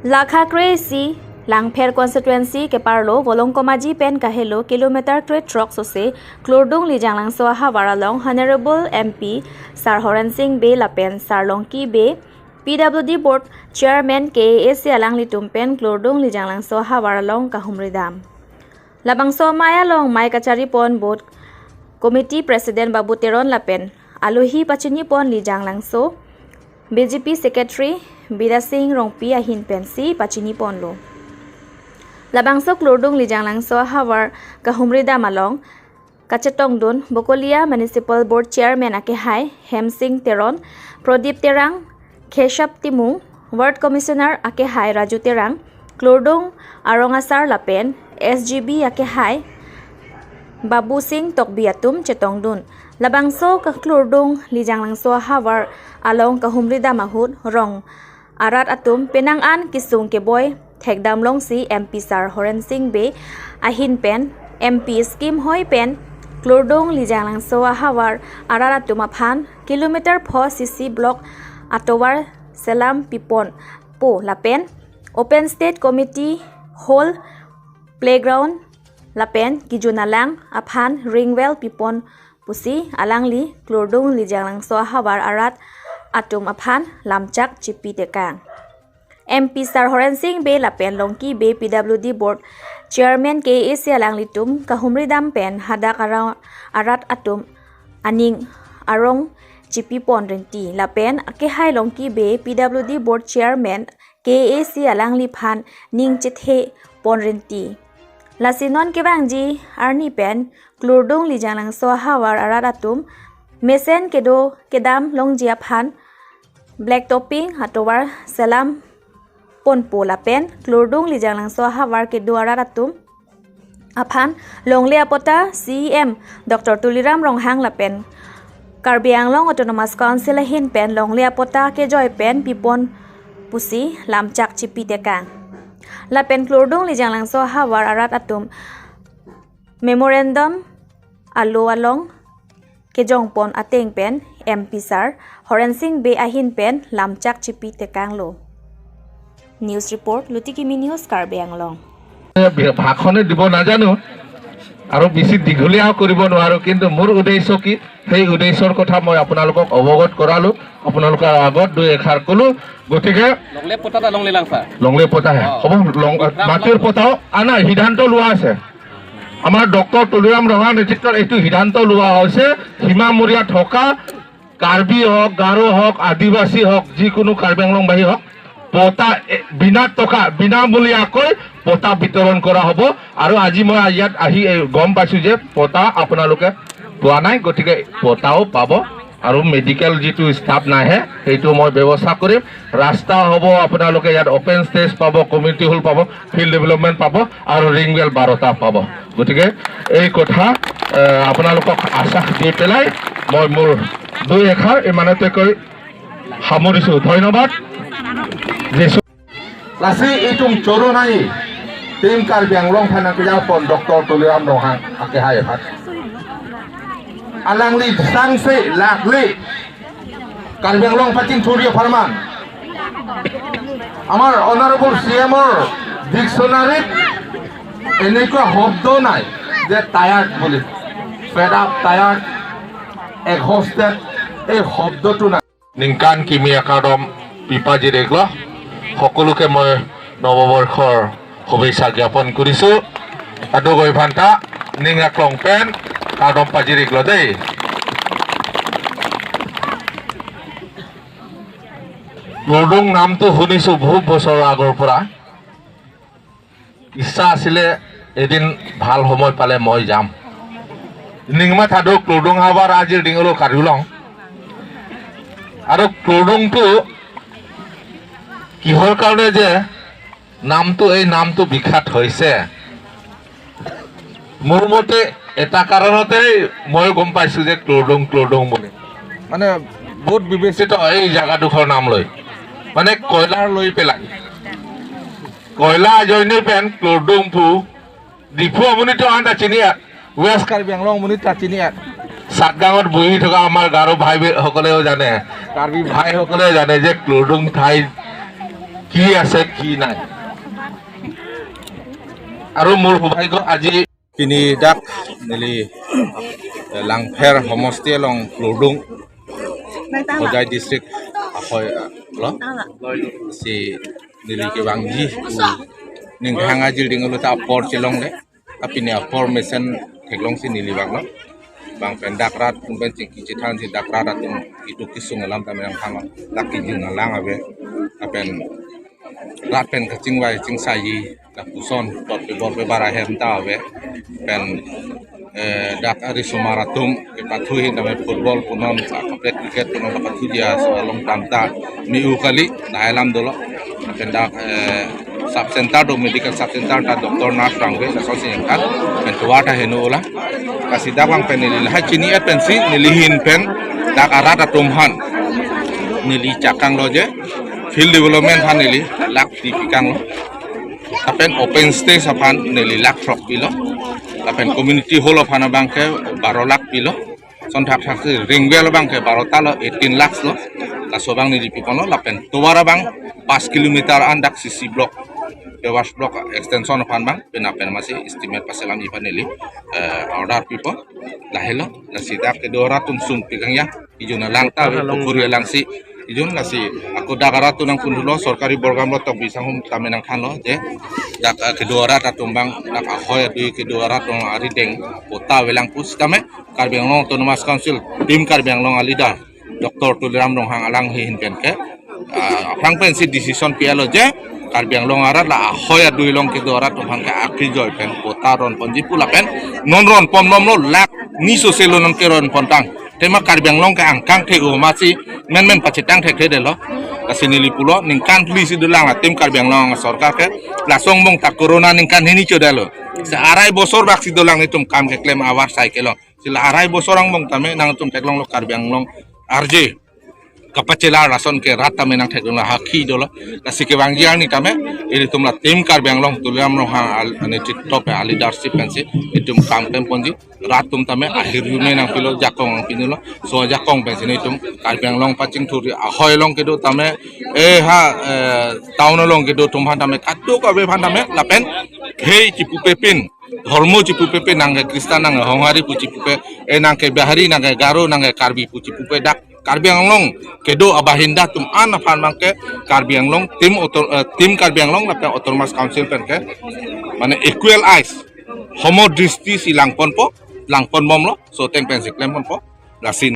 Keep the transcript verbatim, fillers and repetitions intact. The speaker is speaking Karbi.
Lakha kre-isi Langpher constituency keparlo Volongkom Aji pen kahelo kilometer krethrok sose Klurdung Lijanglangso ahavar along Honorable M P Sar Horensing Bey lapen Sar Longki Bey, P W D Board Chairman K A A C alanglitum pen Klurdung Lijanglangso ahavar along kahumri dam. Labangso amei along mei kacharipon Board Committee President Babu Teron lapen alohi pachinipon Lijanglangso B J P Secretary Bidya Sing Rongpi ahin pensi pachiniponlo. Labangso Klurdung Lijanglangso ahavar kahumri dam along kachetongdun Bokolia Municipal Board Chairman akehai Hemsing Teron, Prodip Terang, Kheshap Timung, Ward Commissioner akehai Raju Terang, Klurdung arong asar lapen S G B akehai Babu Sing Tokbi atum chetongdun. Labangso ka Klurdung Lijanglangso ahavar along kahumri dam ahut rong arat atum penang an kesung keboi thekdam longsi M P Sar Horensing Bey ahin pen M P scheme hoi pen Klurdung Lijanglangso ahavar arat atum aphan kilometer pho C C block atovar selam piponpo lapen Open Stage Committee Hall, playground lapen kejun alang aphan ring well pipon pusi alangli Klurdung Lijanglangso ahavar arat atum aphan lamchak chipi tekang. M P Sar Horensing Bey lapen Longki Bey, P W D Board Chairman K A A C alanglitum kahumri dam pen hadak ara-, arat atum aning arong chipipon rinti lapen akehai Longki Bey, P W D Board Chairman K A A C alangliphan ning chethe pon rinti. Lasi non kevangji arni pen Klurdung Lijanglangso ahavar arat atum mesen kedo kedam longji aphan black topping atovar selam ponpo lapen Klurdung Lijanglangso ahavar kedo arat atum aphan longle apota C E M Doctor Tuliram Ronghang lapen Karbi Anglong Autonomous Council ahin pen longle apota kejoi pen pipon pusi lamchak chipi tekang. Lapen Klurdung Lijanglangso ahavar arat atum memorandum alo along kejongpon ateng pen M P Sar Horensing Bey ahin pen lamchak chipi tekanglo. News report, Lutikimi News, Karbi Anglong. ভাষণে দিব নাজানো আৰু বেছি দীঘলীয়াও কৰিব নোৱাৰো, কিন্তু মোৰ উদ্দেশ্য কি, সেই উদ্দেশ্যৰ কথা মই আপোনালোকক অৱগত কৰালো, আপোনালোকৰ আগত দুই এষাৰ কলো। গতিকে লংলে পটা এটা লংলে লাংচা। লংলে পটা হে। অ। হ'ব, লং-, মাটিৰ পটাও আনা সিদ্ধান্ত লোৱা আছে। আমাৰ ডক্টৰ তুলিৰাম ৰঙাৰ নেতৃত্বত এইটো সিদ্ধান্ত লোৱা হৈছে, সীমামূৰীয়া থকা কাৰ্বি হওক, গাৰো হওক, আদিবাসী হওক, যিকোনো কাৰ্বি আংলংবাসী হওক, পটা এ, বিনা টকা, বিনামূলীয়াকৈ পটা বিতৰণ কৰা হ'ব। আৰু আজি মই ইয়াত আহি এই গম পাইছো যে পটা আপোনালোকে পোৱা নাই, গতিকে পটাও পাব। আৰু মেডিকেল যিটো ষ্টাফ নাহে, সেইটো মই ব্যৱস্থা কৰিম। ৰাস্তা হ'ব, আপোনালোকে ইয়াত অপেন ষ্টেজ পাব, কমিউনিটি হল পাব, ফিল্ড ডেভেলপমেণ্ট পাব আৰু ৰিং ৱেল বাৰটা পাব। গতিকে এই কথা, এ, আপোনালোকক আশ্বাস দি পেলাই মই মোৰ দুই এষাৰ ইমানতে কৈ সামৰিছো। ধন্যবাদ। যিচু Lasi itum choro nai, tim Karbi Anglong aphan nangkejapon Doctor Tuliram Ronghang akehai aphan. Alangli sangse lakli Karbi Anglong pachinthuri apharman. আমাৰ অনাৰেবল চি এমৰ ডিকশ্যনাৰীত এনেকুৱা শব্দ নাই যে টায়াৰ্ড বুলি। ফেড আপ, টায়াৰ্ড, এক্সহষ্টেড, এই শব্দটো নাই। Ningkan kimi akardom pipajir iklo, সকলোকে মই নৱবৰ্ষৰ শুভেচ্ছা জ্ঞাপন কৰিছো। Ado goi phanta ning aklong pen kardom pajir iklo dei. Klurdung নামটো শুনিছো বহুত বছৰৰ আগৰ পৰা। ইচ্ছা আছিলে এদিন ভাল সময় পালে মই যাম। Ningma thado Klurdung ahavar ajir dinglo Karbi Anglong. আৰু Klurdungটো কিহৰ কাৰণে যে নামটো, এই নামটো বিখ্যাত হৈছে, মোৰ মতে এটা কাৰণতেই মই গম পাইছো যে Klurdung, Klurdung বুলি। মানে বহুত বিবেচিত এই জেগাডোখৰ নাম লৈ, মানে কয়লাৰ লৈ পেলাই। কয়লা আজয়নি pen Klurdung pu, Diphu amonit ta chini-et, West Karbi Anglong amonit ta chini-et। সাতগাঁৱত বহি থকা আমাৰ গাৰো ভাই বে-, সকলেও জানে, কাৰ্বি ভাইসকলে জানে যে Klurdung ঠাই কি আছে কি নাই। আৰু মোৰ সৌভাগ্য আজি pini dak neli, eh, Langpher homosti along Klodung, Hojai district ahoi, eh, lo si neli kevangji pu ning hang ajil ding lo ta apor chelongle. Apini apor mesen theklongsi neli vanglo. Bang pen dak rat atum pen chingki chethansi dak rat atum itum kesung alam tame nangthanlo. Dak kejun alang ave. Lapen rat pen kachingvai chingsaiji lapuson, bor pe bor pe bar ahem ta ave. Pen, eh, dak arisomar atum kepathu ahin tame football punon, sa kaprek cricket punon, kapathuji aso along tam ta me-u kali, lahai alam dolo. Lapen dak, eh, sub center do, medical sub center ta doctor nurse rang ave, lasonsi nangkhan, pen tovar ta heno ola. Lasi dak bang pen neli lahai chini-et pensi neli ahin pen dak arat atum aphan neli chakanglo je field development aphan neli lakh phli pikanglo. Lapen open stage aphan neli lakh throk pilo. Lapen community hall aphan abang ke baro lakh pilo. Son thakthak si ring well abang ke baro ta lo, eighteen lakhs lo. Laso abang neli piponlo. Lapen tovar abang pas kilometer an dak C C block, pavers block extension aphan abang pena pen masi estimate paselam aphan neli, eh, order pipo. Lahelo, lasi dak kedo arat atum sung pikang ya. Ijun alang ta ave, pukhuri alangsi ijun, lasi ako dak arat atum nangpundhulo, sorkari borgam lo tok bisang hum tame nangthanlo je dak, eh, kedo arat atum abang, dak ahoi adui kedo arat atum arideng patta avelang pu sitame Karbi Anglong Autonomous Council, Team Karbi Anglong a-leader Doctor Tuliram Ronghang alang ahin pen ke, ah, aphrang pensi decision pi-etlo je Karbi Anglong arat la ahoi adui along kedo arat atum aphan ke akejoi pen patta ronponji pu lapen non ronpon bomlo, lakh ni sose lo non keronpontang. Tema Karbi Anglong ke angkang the-o masi menmen pachetang thekthedetlo. Lasi neli pulo ningkan phli si dolang a-Team Karbi Anglong sorkar ke, laso angbong ta corona ningkan hini chodetlo. Si arai bosor bak si dolang netum kam keklem avar sai kelo. Si la arai bosor angbong tame nangtum theklonglo Karbi Anglong arje kapachelar lason ke rat tame nangtheklonglo, hakhi dolo. Lasi kevangji arni tame ilitum la Team Karbi Anglong Tuliram Ronghang al-, anetritwo pen a-leadership pensi itum kam klem ponji. Rat atum tame ahirjume nangpilo, jakong nangpinulo. So jakong pensi netum Karbi Anglong pachingthurji, ahoi along kedo tame, eh, ha, eh, town along kedo atum aphan tame, kadokave aphan tame lapen khei chipupe pin, dhormo chipupe pin, nangke Kristan, nangke Honghari pu chipupe, eh, nangke Bihari, nangke Garo, nangke Karbi pu chipupe, dak Karbi Anglong kedo abahinda atum an aphan abang ke Karbi Anglong Team Auto-, eh, Team Karbi Anglong lapen Autonomous Council pen ke mane equal eyes, homo dristi si langponpo, langpon bomlo, so ateng pensi klemponpo. Lasi